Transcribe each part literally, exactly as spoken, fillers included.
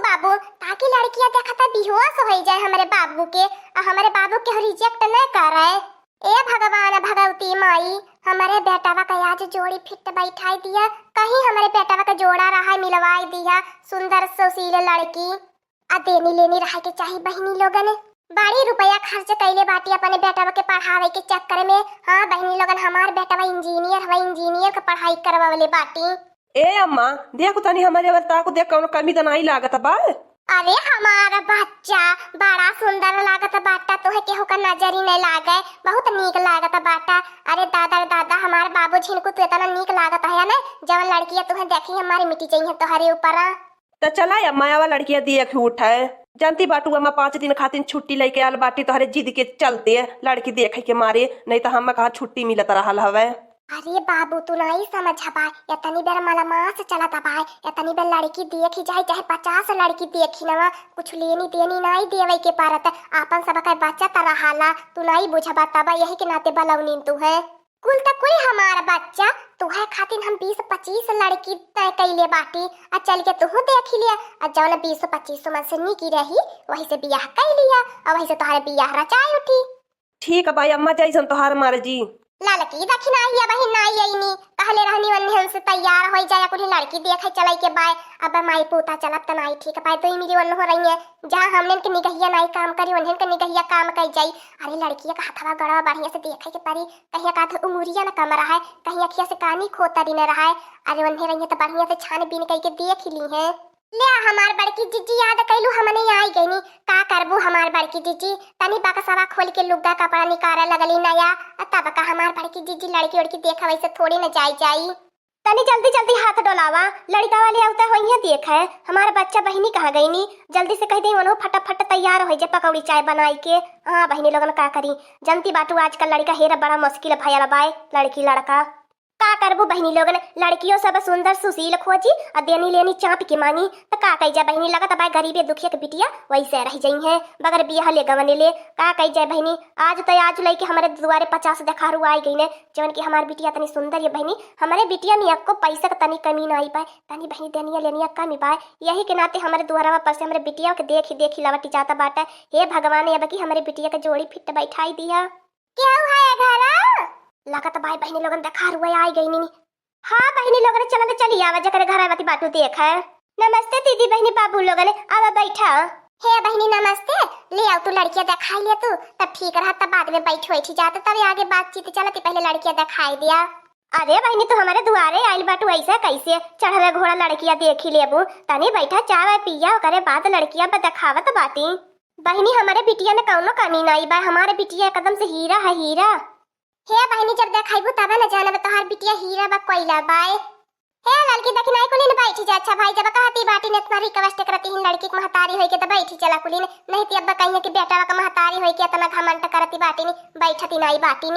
बाबू, ताकि लड़किया देखता बेहोश होइ जाए हमरे बाबू के, आ हमरे बाबू के reject न करे। ए भगवान भगवती माई, हमरे बेटवा का आज जोड़ी fit बैठाई दिया, कहीं हमरे बेटवा का जोड़ा रहा मिलवाई दिया, सुंदर सुशील लड़की। आ देनी लेनी रहे के चाही बहिनी लोगन, बड़ी रुपया खर्च कइले बाटी अपने बेटवा के पढ़ावे के चक्कर में। हाँ बहिनी लोगन, हमार बेटवा engineer हवा, engineer के पढ़ाई करवले बाटी। ए अम्मा, देखो तनी हमरे अवस्था को देख, कौनो कमी त नाई लागत बा? अरे हमार बच्चा बड़ा सुंदर लागत बाटा, तोहे केहू का नजरी नहीं लागे, बहुत नीक लागत बाटा। अरे दादा रे दादा, हमार बाबू झिनकू तू इतना नीक लागत है ना, जवन लड़किया तुहे देखी हमारी मिटी जइहे तोहरे ऊपर। त चला अम्मा, आवा लड़किया देख उठे। जानती बाटू अम्मा, पाँच दिन खातिर छुट्टी लेके आल बाटी तोहरे जिद के चलते, लड़की देखे के मारे, नहीं त हम कहाँ छुट्टी मिलत रहल हवे। अरे बाबू, तू नाई समझबा, एतनी बेर मलमास चलत बा, एतनी बेर लड़की देखी जाई, चाहे पचास लड़की देखी नवा, कुछ लेनी देनी नाई देवे के परत, आपन सबके बचत रहाला, तू नाई बुझबा, तब यही के नाते बलौनीन तुहे। कुल त कुल हमार बच्चा, तुहे खातिर हम बीस पच्चीस लड़की तय कइले बाटी, आ चल के तुहू देखी लिया, आ जौन बीस पच्चीस मन से निकी रही, वही से बियाह कइ लिया, आ वही से तोहरे बियाह रचाई उठी। ठीक बा अम्मा, जैसन तोहार मर्जी। ललकी दखिनाही अबहिन नाई अइनी, कहले रहनी ओन्हन से तैयार होइ जाया, कुल लड़की देखे चलै के बाय। अब माई पूता चलब त नाई ठीक बाय, दुई मिली ओन्हो रहिए, जहाँ हमनन के निगहिया नाई काम करी, ओन्हन के निगहिया काम कइ जाई। अरे लड़किया का हथवा गड़वा बढ़िया से देखे के परी, कहीं का तो उंगुरिया न कम रहे, कहीं अखिया से कानी खोतरी न रहे। अरे ओन्हे रहिए त बढ़िया से छानबीन कइ के देख ली है। ले हमार बड़की जिज्जी, याद कइलू, हमने आई गइनी। का करबू हमार बड़की जिज्जी, तनी बक्सवा खोल के लुग्गा कपड़ा निकारे लगली नया, आ तब का हमार बड़की जिज्जी लड़की उड़की देखा वैसे थोड़ी न जाई जाई। तनी जल्दी जल्दी हाथ डोलावा, लड़िका वाले आवते होइहे देखे, हमार बच्चा बहिनी कहाँ गइनी, जल्दी से कहि देई ओनहु फटाफट तैयार होइ जे पकौड़ी चाय बनाई के। हाँ बहिनी लोगन का करी, जनती बाटू आजकल लड़िका हेरा बड़ा मुश्किल भयल बाय, लड़की लड़का। का करबू बहिनी लोगन, लड़कियो सब सुंदर सुशील खोजी, आ देनी लेनी चाँप के मांगी, त का कई जा बहिनी, लगत बा गरीबे दुखिया के बिटिया वैसे रहि जइहे, बगैर बियाह ले गवने ले। का कई जा बहिनी, आज त आज लइके हमरे दुआरे पचास देखारू आइ गइने, जवन कि हमार बिटिया तनी सुंदर ये बहिनी, हमरे बिटिया में एक्को पैसा के तनी कमी नाई बा, तनी बहिनी देनिया लेनिया कमी बा, यही के नाते हमरे दुआरवा पर से हमरे बिटिया के देखी देखी लवटी जाता बाटे। हे भगवान, अब की हमरे बिटिया के जोड़ी fit बैठाई दिया। केहू है ए घरा? लागत बाय बहिनी लोगन देखारुआ आइ गइनी। हाँ बहिनी लोगन, चला त चली आवा, जेकरे घरा बती बाटू देखे। नमस्ते दीदी, बहिनी, बाबू लोगन, आवा बैठा। हे बहिनी नमस्ते, ले आउ तू लड़किया देखाइ ले तू, तब ठीक रहा, तब बाद में बैठ बैठी जात, तब आगे बातचीत चलती, पहिले लड़किया देखाइ दिया। अरे बहिनी, तू हमरे दुआरे आइल बाटू, ऐसे कैसे? चढ़वे घोड़ा लड़किया देखी लेबू, तनी बैठा, चाय वाय पिया, ओकरे बाद लड़किया ब देखावत बाटी। बहिनी, हमरे बिटिया में कौनो कमी नाई बा, हमारे बिटिया एकदम से हीरा है, हीरा। हे बहिनी, जब देखैबू तबे न जानब तोहार बिटिया हीरा बा कोइला बाय। हे लड़की दखिनाई कुलिन बैठी जा। अच्छा भाई, जब कहती बाटिन इतना request करती हिन लड़की के महतारी होई के त बैठी चला कुलिन, नहीं ती अब कहिए कि बेटवा के महतारी होई के इतना घमंड करती बाटिन, बैठती नाई बाटिन।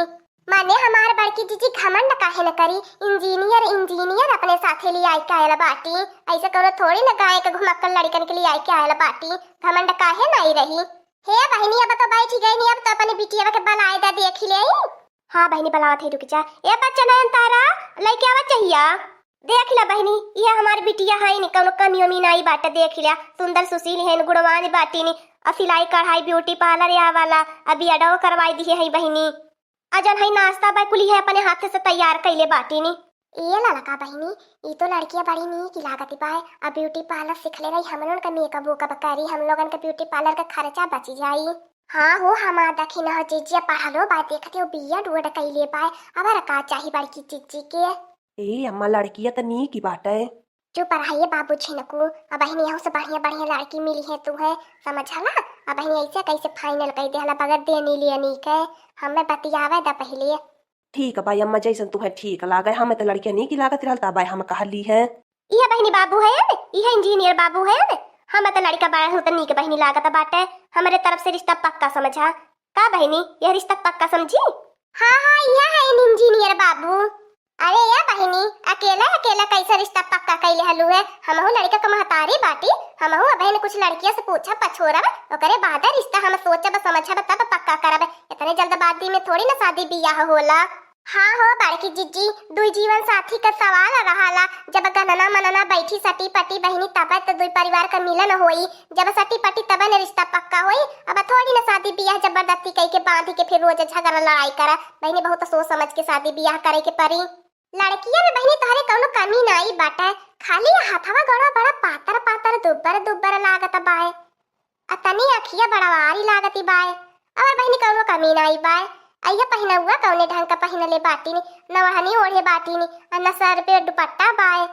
माने हमार बड़की जीजी घमंड काहे न करी, engineer, engineer अपने साथे ले आई के आयल बाटी, ऐसे कौनो थोड़ी न गाय के घुमक्कड़ लड़कन के ले आई के आयल बाटी, घमंड काहे नाई रही। हे बहिनी, अब तो बैठी गइनी, अब तो अपने बिटिया के बलाए दा देखी ले। हाँ बहिनी, बलावत है, रुक जा। ए बच्चा नयन तारा, लइके आवा चाहिया। देख ला बहिनी, इहे हमार बिटिया है नी, कौनो कमी उमी नाई बाटे। देख ला, सुंदर सुशील है, गुणवान बाटी नी, आ सिलाई कढ़ाई beauty parlour या वाला अभी अडो करवाई दिए है बहिनी। आ जौन है नाश्ता बा कुली है अपने हाथे से तैयार कइले बाटी नी। ए ललका बहिनी, ई तो लड़किया बड़ी नीक लागत बाय। आ beauty parlour सिखले रही, हमनन का makeup वेकअप करी, हम लोगन के beauty parlour का खर्चा बची जाई। हाँ हो हमार दखिनहा जीजिया, पढ़लो बा, देखते हो B.Ed वेड कइले बाय, अब का चाही बड़की जीजी के। ए अम्मा, लड़किया त नीक ही बाटे। चुप रहिए बाबू झिनकू, अबहिन यहू से बढ़िया बढ़िया लड़की मिली है तू है, समझला? अबहिन ऐसे कैसे final कइ देहला बगैर देनी लेनी के, हमें बतियावे द पहिले। ठीक बा अम्मा, जैसन तुहे ठीक लागे। हमें त लड़किया नीक लागत रहल, तब हम कहली है। इहे बहिनी बाबू है न, इहे engineer बाबू है न। हमें त लड़का बड़ा होत नीक बहिनी लागत बाटे। हमरे तरफ से रिश्ता पक्का समझा। का बहिनी, यह रिश्ता पक्का समझी? हाँ, हाँ, इहे है engineer बाबू। अरे या बहिनी, अकेला अकेला कैसे रिश्ता पक्का कैले हलू है? हमहू लड़का के महतारी बाटी, हमहू अबहिन कुछ लड़किया से पूछब पछोरब, ओकरे बाद रिश्ता हम सोचब समझब तब पक्का करब। इतने जल्दबाजी में थोड़ी ना शादी बियाह होला। हाँ हो बड़की जिज्जी, दुई जीवन साथी का सवाल रहला। जब गनना मनना बैठी सटी पटी बहिनी, तब त दुई परिवार का मिलन होई। जब सटी पटी तब न रिश्ता पक्का होई। अब थोड़ी न शादी बियाह जबरदस्ती कई के बांधी के फिर रोज झगड़ा लड़ाई करा। बहिनी, बहुत सोच समझ के शादी बियाह करे के परी। लड़किया में बहिनी तोहरे कौनो कमी नाई बाटे, खाली हथवा गोड़वा बड़ा पातर पातर दुब्बर दुब्बर लागत बाए। आ तनी अखिया बड़वारी लागती बाय। और बहिनी कौनो कमी नाई बाय। अइया पहिनउआ कौने ढंग का पहिनले बाटिन, न ओढ़नी ओढ़े बाटिन, आ न सर पे दुपट्टा बाय।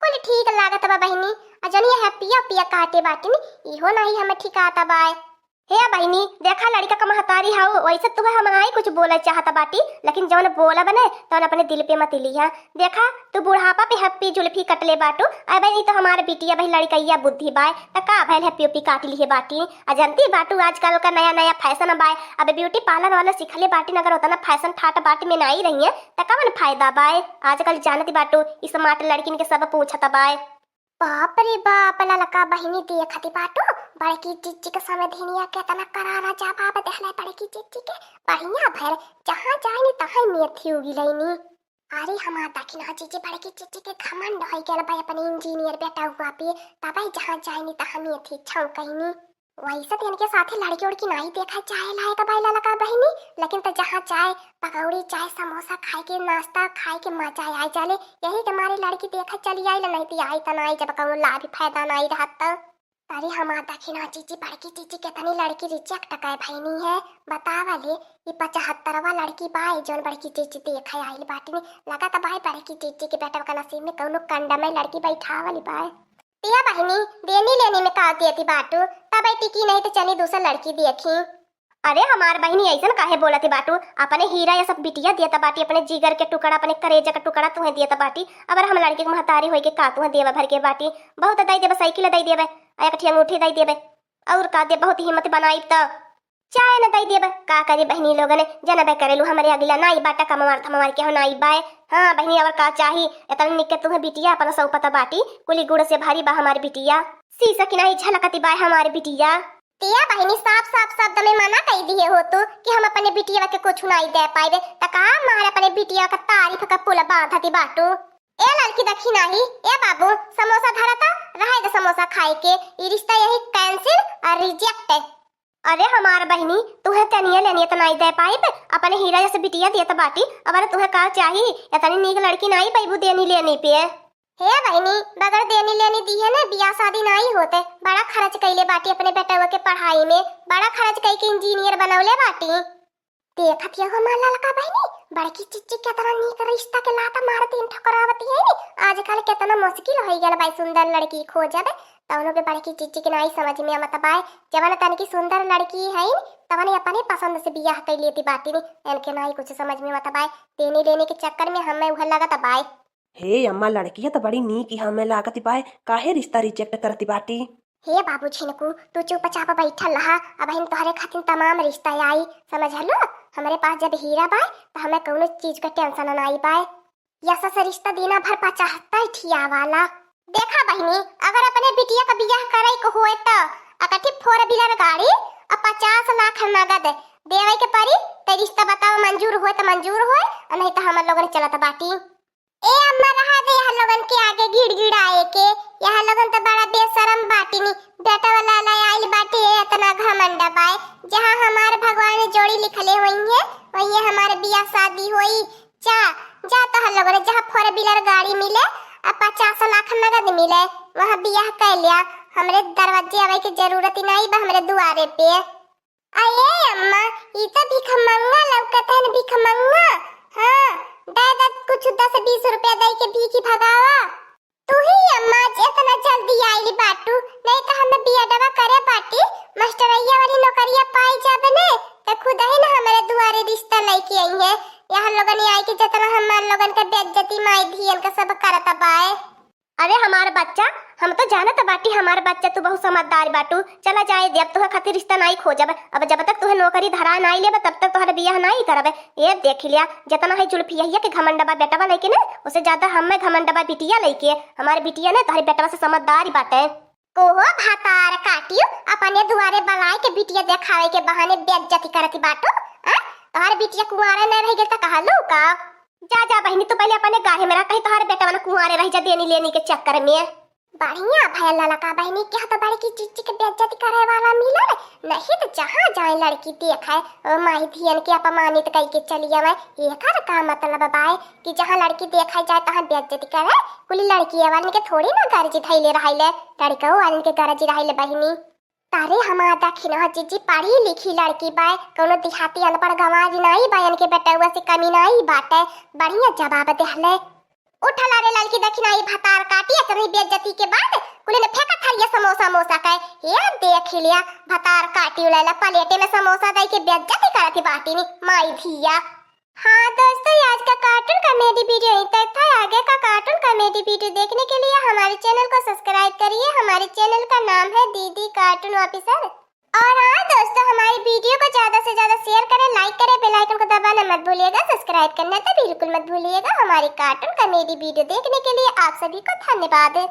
कुल ठीक लागत बा बहिनी। आ जनिया है पिया पिया काटे बाटिन, इहो नाई हमें ठिकाता बाय। हे बहिनी, देखा लड़का का महतारी हाउ, वैसे तुहे हम नाई कुछ बोले चाहत बाटी, लेकिन जौन बोलब ने तौन अपने दिल पे मत लिहा। देखा, तू बुढ़ापा पे हप्पी जुल्फी कटले बाटू। अबे ई तो हमार बिटिया भाई लड़कैया बुद्धि बाय, त का भैल हप्पी उप्पी काट लिहे बाटी। आ जनती बाटू आजकल का नया नया फैशन बाय, अब ब्यूटी पार्लर वाला सिखले बाटी, अगर उतना फैशन ठाट बाटी में नाई रहिए त कवन फायदा बाय। आजकल जानती बाटू स्मार्ट लड़किन के सब पूछत बाय। बाप रे बाप, ललका बहिनी देखती बाटू, बड़की जिज्जी के समधिनिया केतना करारा जवाब देहले बड़की जिज्जी के। बढ़िया भैल, जहाँ जाइनी तहाँ मेथी उगी लैनी। अरे हमार दखिना जिज्जी, बड़की जिज्जी के घमंड होइ गल बा अपने इंजीनियर बेटउआ पे, तबे जहाँ जाइनी तहाँ मेथी छौंकैनी। वैसे तो इनके साथे लड़की उड़की नाई देखा चाहे लायक बाई ललका बहिनी, लेकिन तो जहाँ चाहे पकौड़ी, चाहे समोसा खाए के, नाश्ता खाए के मजा आ जाले। यही के मारे लड़की देखा चली आइल, नहीं तो आई त नाई जब कौनो लाभ फायदा नाई रहत त। अरे हमार दखिना जिज्जी, बड़की जिज्जी केतनी लड़की रिजेक्ट कै भइनी है, बतावा ले। ई पचहत्तरवा लड़की बाई जौन बड़की जिज्जी देखे आइल बाटिन। लगत बाई बड़की जिज्जी के बेटवा का नसीब में कौनो कंडा में लड़की बैठावल बाई। तिया बहिनी, देनी लेनी में का देती बाटू? तब टिकी नहीं तो चली दूसर लड़की देखी। अरे हमार बहिनी, ऐसन काहे बोलती बाटू? अपने हीरा या सब बिटिया देता बाटी, अपने जिगर के टुकड़ा, अपने करेजा के टुकड़ा तुहे देता बाटी। अब हम लड़की के महतारी होई के का तुहे देवे भर के बाटी? बहुत दई देबे, साइकिल दई देबे, आ एक ठे अंगूठी दई देबे, और का दे? बहुत हिम्मत बनाई त चाहे न दई देबे। का करी बहिनी लोगन, जनबे करेलू हमरे अगिला नाई बाटा, कमवार थमवार के हो नाई बाय। हाँ बहिनी, और का चाही? एतन निक के तुहे बिटिया अपना सौपत बाटी, कुली गुड़ से भारी बा हमार बिटिया, शीशा की नाई झलकती बाय हमार बिटिया। तिया बहिनी, साफ साफ शब्द में मना कई दिए हो तू कि हम अपने बिटिया के कुछ नाई दे पाइबे, त का मार अपने बिटिया का तारीफ का पुल बांधती बाटू? ए लड़की दखिना ही, ए बाबू, समोसा धरता, रहे दे समोसा खाए के, ई रिश्ता यही कैंसिल और रिजेक्ट। अरे हमार बहिनी, तुहे तनिया लेनी त नाई दे पाइब, अपने हीरा जैसे बिटिया दियत बाटी, अब तुहे का चाही? इतनी नीक लड़की नाई पैबू देनी लेनी पे। हे बहिनी, बगैर देनी लेनी दिहे ने बियाह शादी नाई होते। बड़ा खर्च कइले बाटी अपने बेटवा के पढ़ाई में, बड़ा खर्च कई के इंजीनियर बनौले बाटी। देखत यहो हमार ललका बहिनी, बड़की चिच्ची केतना नीक रिश्ता के लाता मारतीन ठुकरावती है नी। आजकल केतना मुश्किल होइ गल बाई सुंदर लड़की खोजब, तौनो के बड़की चिच्ची के नाई समझ में आवत बाय। जवन तनकी सुंदर लड़की है नी, तवन अपने पसंद से बियाह कइ लेती बाटी नी। इनके नाई कुछ समझ में आवत बाय, देनी लेनी के चक्कर में हमें उहे लगत बाय। हे अम्मा, लड़किया त बड़ी नीक ही हमें लागत बाय, काहे रिश्ता रिजेक्ट करती बाटी? हे बाबू झिनकू, तू चुपचाप बैठल रहा, अबहिन तोहरे खातिर तमाम रिश्ता आई, समझलू? हमरे पास जब हीरा बाय, त हमें कौनो चीज के टेंशन नाई बाय। यस से रिश्ता दीना भर पचहत्तर ठिया वाला। देखा बहिनी, अगर अपने बिटिया का बियाह करे के होए त अकठी फोर व्हीलर गाड़ी और पचास लाख नगद देवे के परी, त रिश्ता बताओ, मंजूर होए त मंजूर होए, और नहीं त हमर लोगन चलत बाटी। ए अम्मा, रहा दे यह लोगन के आगे गिड़गिड़ाए के। यह लोगन त बड़ा बेशरम बाटिनी। बेटा वाला ला आइल बाटे, एतना घमंड बाय। जहाँ हमार भगवान जोड़ी लिखले होइहे, वहीं हमार बियाह शादी होई। जा, जा तोहर लोगन, जहाँ फोर व्हीलर गाड़ी मिले आ पचास लाख नगद मिले, वहाँ बियाह कर लिया। हमरे दरवाजे आवे के जरूरत ही नाई बा, हमरे दुआरे पे। अये अम्मा, ई त भिखमंगा लौकत है न, भिखमंगा। हाँ, दे दे कुछ दस बीस रुपया दे के भीखी भगावा। तू ही अम्मा आज एतना जल्दी आइली बाटू, नहीं त हमें बियाडवा करे बाटी, मास्टरैया वाली नौकरिया पाई जाबे ने, त खुद ही न हमरे दुआरे रिश्ता लेके आई है। यहाँ लोगन आई के जतना हमार लोगन के बेइज्जती माई धियन के सब करत बाए। अरे हमार बच्चा, हम तो जानत बाटी हमार बच्चा तू बहुत समझदार बाटू। चला जाए दे, अब तोहरे खातिर रिश्ता नाई खोजब। अब जब तक तोहे नौकरी धरा नाई लेबे तब तक तोहरे बियाह नाई करबे। ए देख लिया, जतना है जुल्फिया के घमंड बा बेटवा लेके ने, उसे ज्यादा हमें घमंड बा बिटिया लेके। हमार बिटिया ने तोहरे बेटवा से समझदार बाटे। कोहो भातार काटियो, अपने दुआरे बलाए के बिटिया देखावे के बहाने बेइज्जती करती बाटू। आ? तोहार बिटिया कुंवारा न रह गई त कहलू का? जा, जा बहिनी, तू पहले अपने गाढ़े में रह, कहीं तोहार बेटवा न कुंवारे रह जा देनी लेनी के चक्कर में। बढ़िया भयल ललका बहिनी, क्या तो बड़की जीजी के बेइज्जती करे वाला मिलल, नहीं तो जहाँ जाए लड़की देखे, ओ माई धियन के अपमानित कई के चली आवे। एकर का मतलब बाय कि जहाँ लड़की देखे जाए तहाँ बेइज्जती करे? कुली लड़की वालन के थोड़ी ना गरजी धैले रहाइले, लड़कऊ वालन के गरजी रहाइले बहिनी। तारे हमार दखिनहा जीजी पढ़ी लिखी लड़की बाय, कौनो देहाती अनपढ़ गंवार नाई बाय, इनके बेटउआ से कमी नाई बाटे। बढ़िया जवाब देहले। उठला रे लड़की दखिनहा, ई भतार काटी अतनी बेइज्जती के बाद कुली ने फेंका थरिया समोसा मोसा के। ये देख लिया, भतार काटी उलेला प्लेटे में समोसा दई के बेइज्जती करत ही बाटी नी माई धिया। हाँ दोस्तों, ये आज का कार्टून कॉमेडी वीडियो यहीं तक था। आगे का कार्टून कॉमेडी वीडियो देखने के लिए हमारे चैनल को सब्सक्राइब करिए। हमारे चैनल का नाम है दीदी कार्टून ऑफिसर। और हाँ दोस्तों, हमारी वीडियो को ज्यादा से ज्यादा शेयर करें, लाइक करें, बेल आइकन को दबाना मत भूलिएगा, सब्सक्राइब करना तो बिल्कुल मत भूलिएगा। हमारी कार्टून कॉमेडी वीडियो देखने के लिए आप सभी को धन्यवाद।